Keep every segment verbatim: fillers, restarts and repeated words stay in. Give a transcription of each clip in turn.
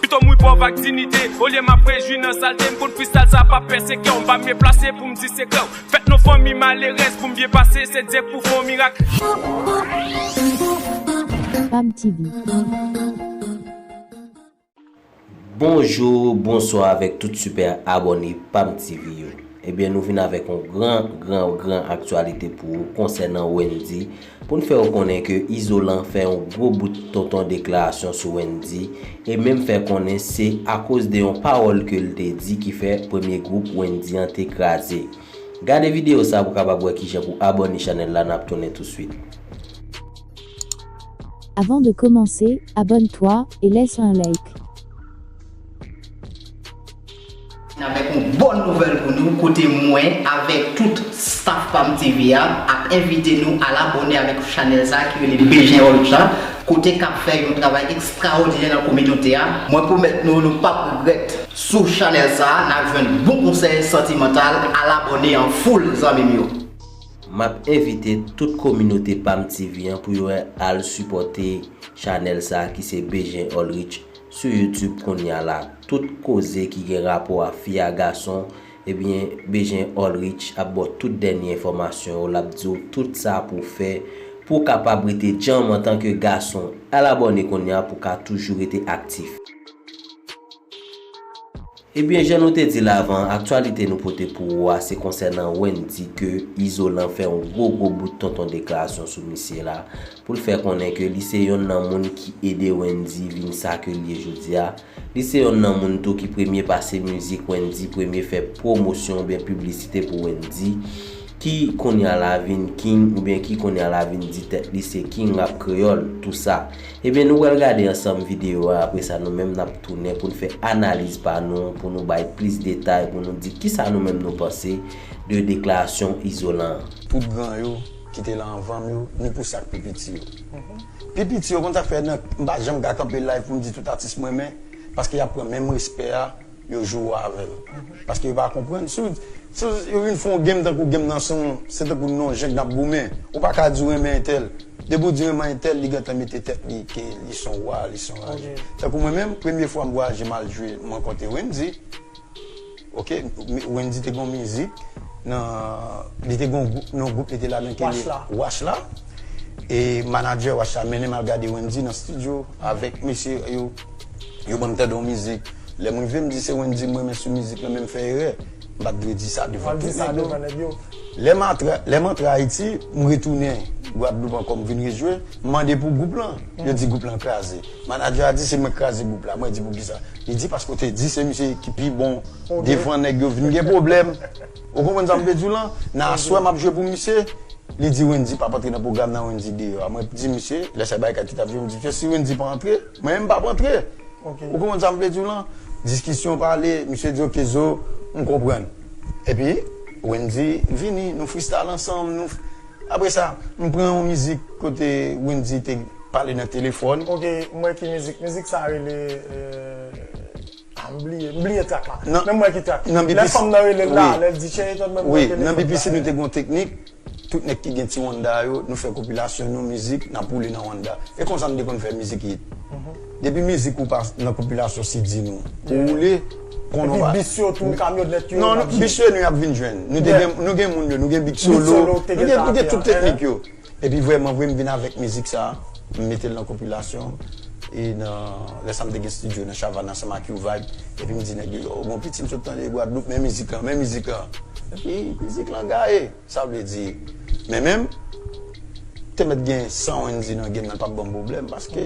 To mwen pòv ak dinite, olye m ap rejwi nan salte, m konn freestyle sa p ap pèse kè w, m pa m deplase pou m di sekrè w. Fèt nan fanmi malerèz pou m byen pase, se Dye k pou fè yon mirak. Pam T V. Bonjou, bonswa avèk tout sipè abòne Pam T V yo. Ebyen, nou vin avèk yon gran, gran, gran aktyalite pou ou konsènan Wendy. Pou n fè w konnen ke Izolan fè yon gwo bout tonton deklarasyon sou Wendy e menm fè konnen se akoz de yon pawòl ke l te di ki fè premye gwoup Wendy an te kraze. Gade videyo sa pou w kapab wè kijan pou abòne chanèl la, n ap tounen touswit. Avant de commencer, abonne-toi et laisse un like. N avèk yon bòn nouvèl pou nou, kote mwen avèk tout staff Pam T V a ap envite nou al abòne avèk chanèl sa ki rele Bejen All Rich la, kote k ap fè yon travay ekstraòdinè nan kominote a. Mwen pwomèt nou, nou p ap regrèt. Sou chanèl sa, n ap jwenn bon konsèy santimantal, al abòne an foul zanmi m yo. M ap envite tout kominote Pam T V an pou yo al sipòte chanèl sa ki se Bejen All Rich sou YouTube kounye a la. Tout koze ki gen rapò a fi a gason, ebyen Bejen All Rich ap ba w tout dènye enfòmasyon yo, l ap di w tout sa pou w fè pou w kapab rete djanm antanke gason. Al abòne kounye a pou w ka toujou rete aktif. Ebyen, jan nou te di l avan, aktyalite nou pote pou ou a se konsènan Wendy ke Izolan fè yon gwo gwo bout tonton deklarasyon sou misye la, pou l fè konnen ke li se yonn nan moun ki ede Wendy vin sa ke l ye jodi a. Li se yonn nan moun tou ki premye pase mizik Wendy, premye fè pwomosyon oubyen piblisite pou Wendy, ki kounye a la vin king oubyen ki kounye a la vin di tèt li se king rap kreyòl, tou sa. Ebyen, nou pral gade ansanm videyo a, apre sa nou menm n ap tounen pou n fè analiz pa nou, pou nou bay plis detay, pou nou di kisa nou menm nou panse de deklarasyon Izolan an. Tout gran yo ki te la anvan m yo, ni pou sa k pi piti yo. Pi piti yo, konn sa k fè nan, m pa janm ka kanpe live pou m di tout atis m renmen, paske y ap pran menm respè a, yo joure avè l. Paske yo pa konprann. Si, si yo vin fè yon game tankou game nan se yon, se tankou non jenk n ap goumen. Ou pa ka di w renmen entèl. Depi w di renmen entèl, li gentan mete tèt li ke li se yon wa, li se yon raje. Tankou mwen menm, premye fwa m vwayaje m al jwe, m rankontre Wendy. Ok, Wendy te gen yon mizik nan, li te gen yon gwoup, nan gwoup li te ladan ke Wash la. E manager Wash la mennen m al gade Wendy nan studio avèk mesye yo. Yo ban m tande yon mizik. Lè m rive, m di se Wendy m renmen sou mizik lan, men m fè erè. M pa t dwe di sa devan tout nèg yo. Lè m antre, lè m antre Ayiti, m retounen Gwadloup ankò, m vin rejwe, m mande pou gwoup lan. Yo di gwoup lan kraze. Manager a di se mwen k kraze gwoup la. Mwen di poukisa? Li di paske w te di se misye ki pi bon devan nèg yo vin gen pwoblèm. Ou konprann sa m vle di w lan? Nan aswè m ap jwe pou misye, li di Wendy p ap antre nan pwogram nan, Wendy deyò. Mwen di misye, lè sa bay kat ki t ap jwe, m di misye si Wendy pa antre, mwen menm m p ap antre. Ou konprann sa m vle di w lan? Diskisyon pale, misye di oke Zo, m konprann. Epi Wendy vini, nou freestyle ansanm, nou. Apre sa, m pran yon mizik kote Wendy te pale nan telefòn. Ok, m wè ki mizik. Mizik sa rele euh, ah, m bliye, m bliye trak la. Men m wè ki trak. Lè fanm nan rele l la, lè l di cheri tann mwen m wè telefòn la. Nan B P C nou te gen yon teknik. Tout nèg ki gen ti Honda yo, nou fè konpilasyon nou mizik, n ap woule nan Honda. E konsa nou te konn fè mizik hit. Depi mizik ou pa nan konpilasyon C D nou, ou woule, konnen w pa. Epi bis yo tou, kamyonèt yo. Non, bis yo nou y ap vin jwenn. Nou te gen, nou gen moun yo, nou gen Big Solo, nou gen, nou gen tout teknik yo. Epi vrèman vre m vin avèk mizik sa, m mete l nan konpilasyon. E nan, lè sa m te gen estidyo nan Chavàn ansanm ak U-Vibe. Epi m di nèg yo, yo, bon piti m sot tande Gwadloup, men mizik lan, men mizik lan. Epi mizik lan gaye. Sa vle di, men menm, te mèt gen san Wendy nan game nan, l p ap ban m pwoblèm, paske,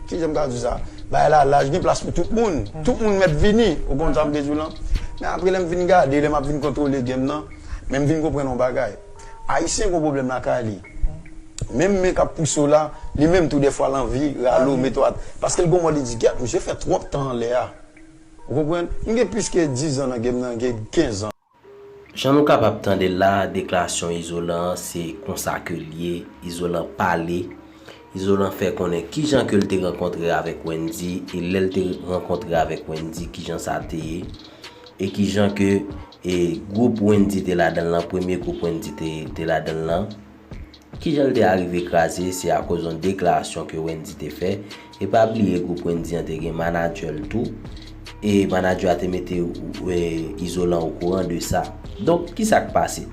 kijan m ka di w sa, bagay la laj, gen plas pou tout moun, tout moun mèt vini, ou konn sa m vle di w lan. Men apre lè m vin gade, lè m ap vin kontwole game nan, men m vin konprann yon bagay, Ayisyen gen yon pwoblèm lakay li, menm men k ap pouse w la, li menm tou dèfwa l anvi rale w, mete w at, paske l gen yon mò li di, gèt, misye fè twòp tan anlè a, ou konprann, m gen plis ke diz an nan game nan, gen kenz an. Jan nou kapab tande l la, deklarasyon Izolan an se konsa ke l ye, Izolan pale, Izolan fè konnen kijan ke l te rankontre avèk Wendy e lè l te rankontre avèk Wendy kijan sa te ye e kijan ke e gwoup Wendy te ladan l lan, premye gwoup Wendy te, te ladan l lan. Kijan l te arive kraze? Se akoz yon deklarasyon ke Wendy te fè. E pa bliye gwoup Wendy an te gen manadjè l tou. E manadjè a te mete, e, Izolan okouran de sa. Donk, kisa k pase?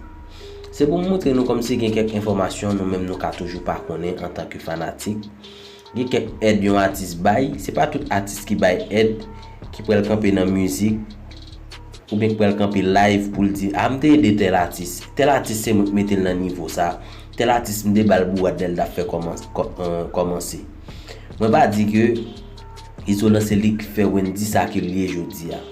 Se pou m montre nou kòmsi gen kèk enfòmasyon nou menm nou ka toujou pa konnen antanke fanatik. Gen kèk èd yon atis bay, se pa tout atis ki bay èd ki pral kanpe nan mizik, oubyen k pral kanpe live pou l di, "A, m te ede tèl atis. Tèl atis se mwen k mete l nan nivo sa. Tèl atis m te ba l bourad lè l t ap fè kòmans-, kò-, eh, kòmanse." Mwen pa di ke Izolan se li k fè Wendy sa ke l ye jodi a.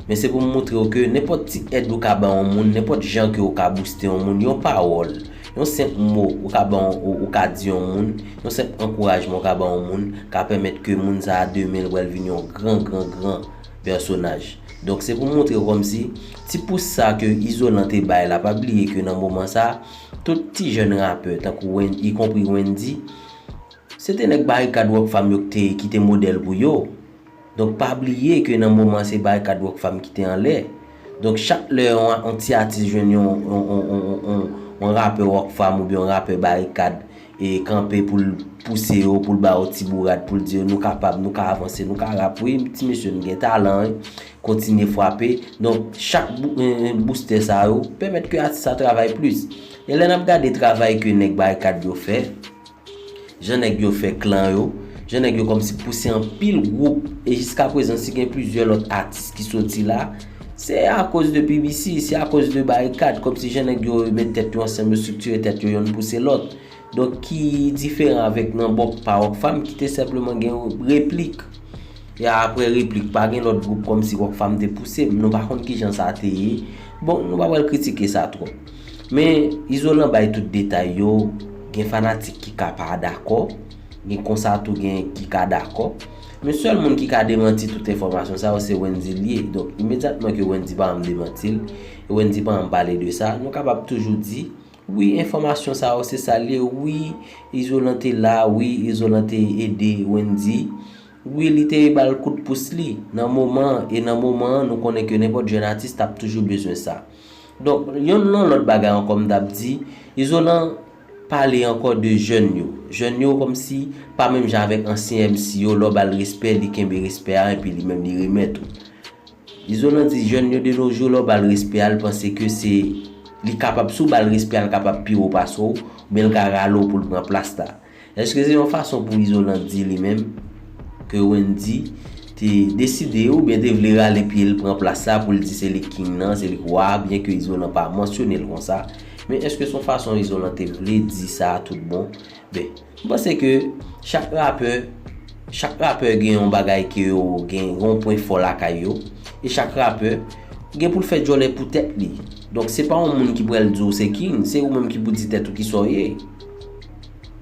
Men se pou m montre w ke nenpòt ti èd ou ka ba yon moun, nenpòt jan ke ou ka booste yon moun, yon pawòl, yon senp mo ou ka ba yon, ou, ou ka di yon moun, yon senp ankourajman ou ka ba yon moun, ka pèmèt ke moun sa a demen l pral vin yon gran, gran, gran pèsonaj. Donk, se pou montre w kòmsi ti pous sa ke Izolan te bay la, pa bliye ke nan moman sa, tout ti jèn rapè, tankou Wen-, ikonpri Wendy, se te nèg Barikad Rockfam yo ki te, ki te modèl pou yo. Donk, pa bliye ke nan moman se Barikad Rockfam ki te anlè. Donk, chak lè yon, yon ti atis jwenn yon, yon, yon, yon, yon, yon rapè Rockfam oubyen yon rapè Barikad e kanpe pou l pouse yo, pou l ba yo ti bourad, pou l di yo, "Nou kapab, nou ka avanse, nou ka rap, wi, ti mesye, nou gen talan, wi, kontinye frape." Donk, chak bou-, eh, eh, boustè sa yo pèmèt ke atis sa travay plis. E lè n ap gade travay ke nèg Barikad yo fè, jan nèg yo fè klan yo, jan nèg yo kòmsi pouse anpil gwoup, e jiskaprezan, si gen plizyè lòt atis ki soti la, se akoz de P B C, se akoz de Barikad, kòmsi jan nèg yo met tèt yo ansanm, yo estriktire tèt yo, yonn pouse lòt. Donk, ki diferan avèk nan bò pa Rockfam, ki te senpleman gen replik. E apre replik, pa gen lòt gwoup kòmsi Rockfam te pouse, nou pa konn kijan sa te ye. Bon, nou pa pral kritike sa twòp. Men, Izolan bay tout detay yo, gen fanatik ki ka pa dakò, gen konsa tou gen ki ka dakò. Men sèl moun ki ka demanti tout enfòmasyon sa yo, se Wendy l ye. Donk, imedyatman ke Wendy pa janm demanti l, e Wendy pa janm pale de sa, nou kapab toujou di, wi, enfòmasyon sa yo, se sa l ye, wi, Izolan te la, wi, Izolan te ede Wendy, wi, li te ba l kout pous li. Nan moman, e nan moman an, nou konnen ke nenpòt jèn atis t ap toujou bezwen sa. Donk, yonn nan lòt bagay ankò m t ap di, Izolan pale ankò de jèn yo. Jèn yo kòmsi pa menm jan avèk ansyen M C yo, lè w ba l respè, li kenbe respè a, epi li menm li remèt ou. Izolan di jèn yo de nos jours, lè w ba l respè a, l panse ke se, li kapab, si w ba l respè a, l kapab pi wo pase w, oubyen l ka rale w pou l pran plas la. Èske se yon fason pou Izolan di li menm ke Wendy te deside oubyen te vle rale pye l pran plas la pou l di se li king nan, se li k wa, byen ke Izolan pa mansyone l konsa? Men èske se yon fason Izolan te vle di sa tout bon? Ben, m panse ke chak rapè, chak rapè gen yon bagay ke yo gen, yon pwen fò lakay yo. E chak rapè gen pou l fè djòlè pou tèt li. Donk, se pa yon moun ki pral di w se king, se ou menm ki pou di tèt ou kisa w ye.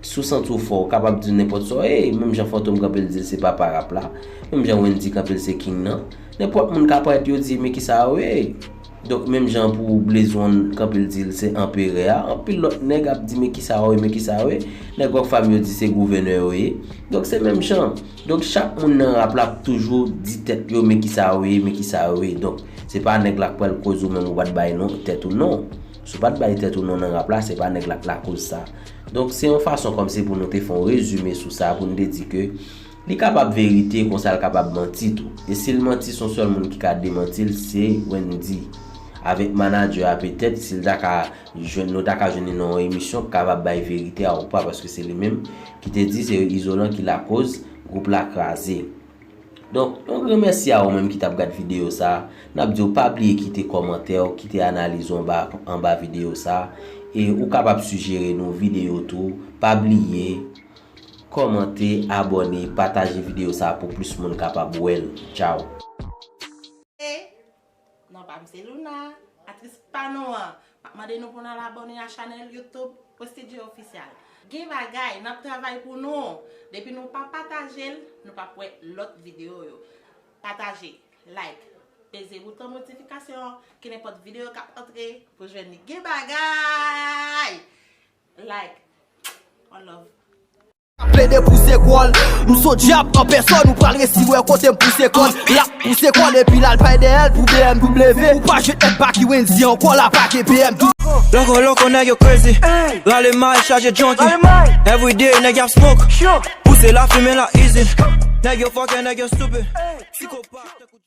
Si w santi w fò, w kapab di nenpòt sa w ye, menm jan Fantom kanpe l di l se papa rap la, menm jan Wendy kanpe l se king nan. Nenpòt moun ka parèt yo di, men kisa yo ye? Donk, menm jan pou Blaze One kanpe l di l se anperè a, anpil lòt nèg ap di, men kisa yo ye, men kisa yo ye? Nèg Rockfam yo di se gouvènè yo ye. Donk, se menm jan. Donk, chak moun nan rap la ap toujou di tèt yo, men kisa yo ye, men kisa yo ye. Donk, se pa nèg la k pral koz ou menm ou pa t bay non, tèt ou non. Si w pa t bay tèt ou non nan rap la, se pa nèg la k lakoz sa. Donk, se yon fason kòmsi pou nou te fè yon rezime sou sa, pou nou te di ke li kapab verite, konsa l kapab manti tou. E si l manti, se yon sèl moun ki ka demanti l, se Wendy. Avèk manadjè a petèt, si l ta ka jwenn, nou ta ka jwenn li nan yon emisyon k kapab bay verite a ou pa, paske se li menm ki te di se Izolan ki lakoz gwoup la kraze. Donk, yon gran mèsi a ou menm ki t ap gad videyo sa. N ap di w pa bliye kite kòmantè w, kite analiz ou anba, anba videyo sa. E ou kapab sijere nou videyo tou. Pa bliye kòmante, abòne, pataje videyo sa pou plis moun kapab wè l. Tchao. Nan pa m se Luna, atris pa nou an. M ap mande nou pou n al abòne a chanèl YouTube Ostidio Ofisyal. Gen bagay, n ap travay pou nou. Depi nou pa pataje l, nou p ap wè lòt videyo yo. Pataje, like, peze bouton notifikasyon an, ke nenpòt videyo k ap antre pou jwenn li. Gen bagay! Like, one love. Ap plede pouse Kòl, m son dyab an pèsòn, ou pral resi wè kote m pouse kòl. L ap pouse kòl epi l al bay dèyè l pou B M W. Ou pa jwenn èt Baky Wendy ankò, l ap pake B M W. Loko, loko, nèg yo crazy. Rale may, chaje junkie. Everyday, nèg y ap smoke. Pouse lafimen la easy. Nèg yo fucking, nèg yo stupid. Psikopat.